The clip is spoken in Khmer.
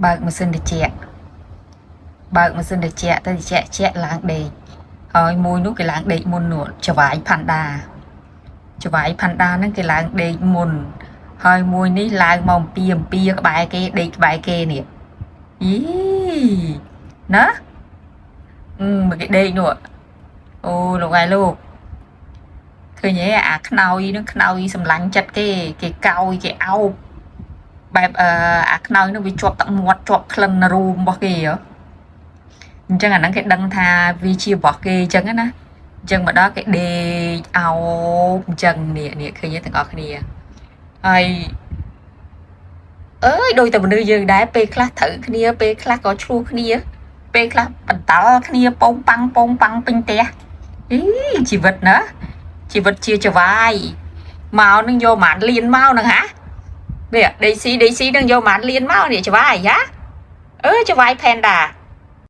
បើកម៉ាស៊ីនត្រជាក់បើកម៉ាស៊ីនត្រជាក់ទៅត្រជាក់ជាក់ឡើងដេកហើយមួយនោះគេឡើងដេកមុននោះចវាយផាន់ដាចវាយផាន់ដាហ្នឹងគេឡើងដេកមុនហើយមួយនេះឡើងមកអំពីអំពីក្បែរគេដេកក្បែរគេនេះអីណាអឺមកគេដេកនោះអូលោកឯងលោកឃើញទេអាខ្នើយនឹងខ្នើយសម្លាញ់ចិត្តគេគេកោយគេអោប បែបអឺអាខ្នើយនោះវាជាប់ទឹកមាត់ជាប់ក្លិនរូមរបស់គេហ៎អញ្ចឹងអាហ្នឹងគេដឹងថាវាជារបស់គេអញ្ចឹងណាអញ្ចឹងមកដល់គេដេកអោបអញ្ចឹងនេះនេះឃើញទេទាំងអស់គ្នាហើយអើយដូចតែមនុស្សយើងដែរពេលខ្លះត្រូវគ្នាពេលខ្លះក៏ឆ្លោះគ្នា ពេលខ្លះបន្តល់គ្នាពងប៉ាំងពងប៉ាំងពេញផ្ទះអីជីវិតណាជីវិតជាចវាយមកនឹងយកប្រហែលលៀនមកហ្នឹងហា នេះដេកស៊ីដេកស៊ីនឹងយកម៉ានលៀនមកនេះចវាយហាអឺចវាយផេនដា